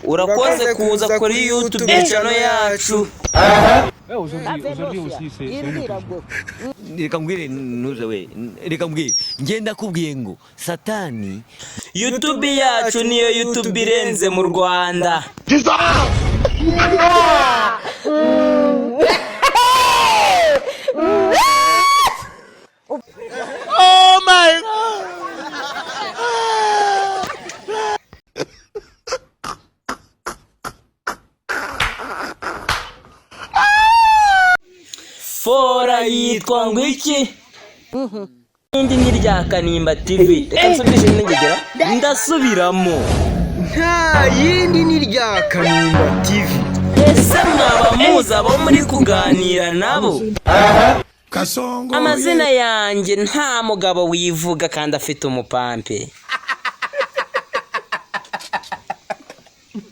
Urakoze kuza kuri YouTube channel yacu. Reka mbwire, ntuze we, reka mbwire, ngenda kubwiye ngo Satani. YouTube yacu niyo YouTube irenze mu Rwanda. Fora yitwa ngo iki? Indi ni rya Kanimba TV. Reka nsubishe n'ingegera, ndasubiramo. Nta yindi, ni rya Kanimba TV. Ese mwaba muzi abo muri kuganira nabo? Kasongo. Amazina yanjye nta mugabo wivuga kandi afite umupampe.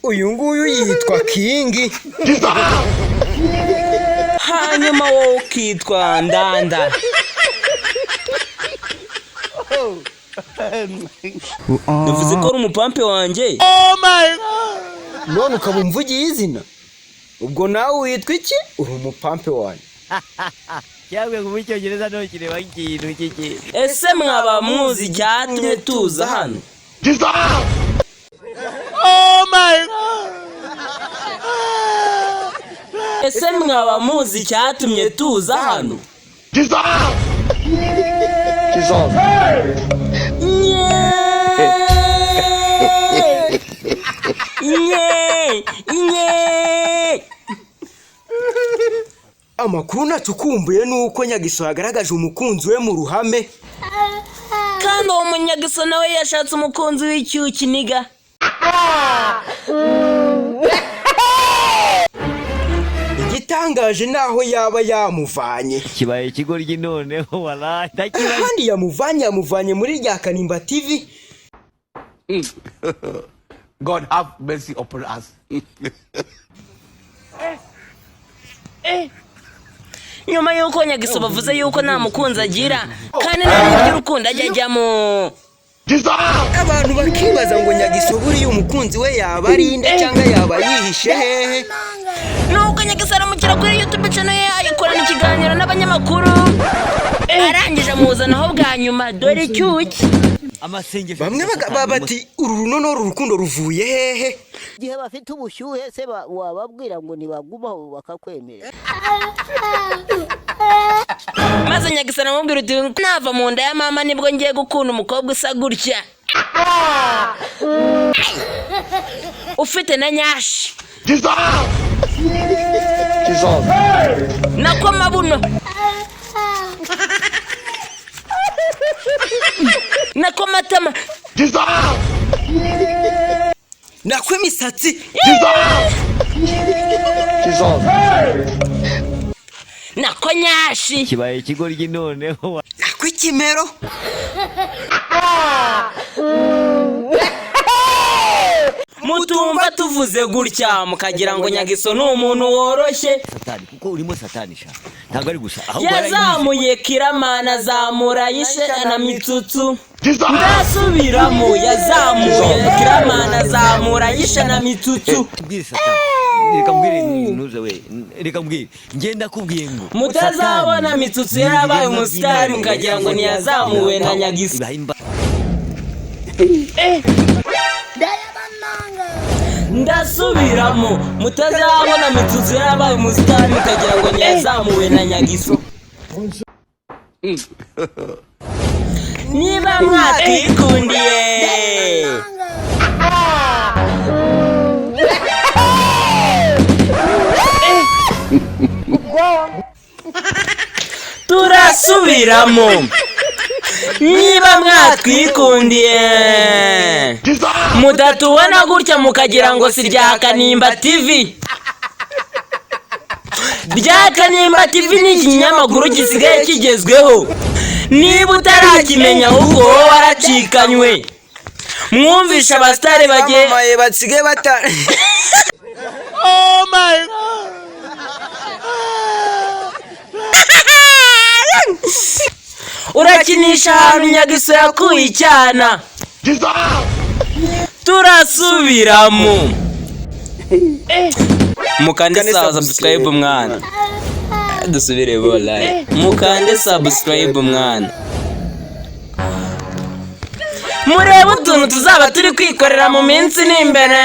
Uyu nguyu yitwa Kingi. Hanyuma wowe ukitwa Ndanda. Bivuze ko ari umupampe wanjye. None ukaba umvugiye izina, ubwo nawe witwa iki? Uri umupampe wanjye. Cyangwa ngo mu Cyongereza ntukireba ikintu kiki. Ese mwaba muzi icyatumye tuza hano? Ese mwaba muzi icyatumye tuza hano? Nye! Nye! Nye! Amakuru nacukumbuye ni uko Nyagiso yagaragaje umukunzi we mu ruhame. Kandi uwo munyagiso nawe yashatse umukunzi w'icyuki niga. Igitangaje ni aho yaba yamuvanye. Kibaye ikigoryi noneho, walayi ndakibaye. Ahandi yamuvanye muri rya Kanimba TV. God have mercy upon us. Nyuma y'uko Nyagiso bavuze yuko nta mukunzi agira kandi nta n'iby'urukundo ajya ajyamo. Abantu bakibaza ngo Nyagiso buriya umukunzi we yaba ari inde, cyangwa yaba yihishe hehe? Nuko Nyagiso aramukira kuri YouTube channel ye, ayikorana ikiganiro n'abanyamakuru, arangije amuzanaho bwa nyuma, dore icyuki. Amasengesho. Bamwe bati uru runono, uru rukundo ruvuye hehe? Igihe bafite ubushyuhe se wababwira ngo ntibagumaho bakakwemerera? Maze Nyagiso aramubwira uti: "Nava mu nda ya mama nibwo ngiye gukunda umukobwa usa gutya, ufite na nyashi nako mabuno nako matama." Nako imisatsi. Nako nyashi. Kibaye ikigoryi noneho. Nako ikimero. Mutumva tuvuze gutya mukagira ngo Nyagiso ni umuntu woroshye. Satani, kuko urimo Satani sha, ntabwo ari gusa ahubwo. Yazamuye Kiramana, azamura Yishe na Mitsutsu. Ndasubiramo: yazamuye Kiramana, azamura Yishe na Mitsutsu. Mbwire Satani, reka mbwire, ntuze we, reka mbwire, ngenda kubwiye ngo Mutazabona Mitsutsu yarabaye umusitari mukagira ngo ntiyazamuwe na Nyagiso. Ndasubiramo: mutazabona Mitsutsu yarabaye umusitari mukagira ngo ntiyazamuwe na Nyagiso. Niba mwatwikundiye. Turasubiramo: niba mwatwikundiye, mudatubona gutya mukagira ngo si rya Kanimba TV. Rya Kanimba TV ni ikinyamakuru gisigaye kigezweho. Niba utarakimenya, ahubwo wowe waracikanywe. Mwumvisha abasitari bagiye bamamaye basigaye bata. Urakinisha ahantu Nyagiso yakuye icyana. Turasubiramo: Mukande Mukande subscribe mwana. Dusubire bolayi. Mukande subscribe mwana. Murebe utuntu tuzaba turi kwikorera mu minsi iri imbere.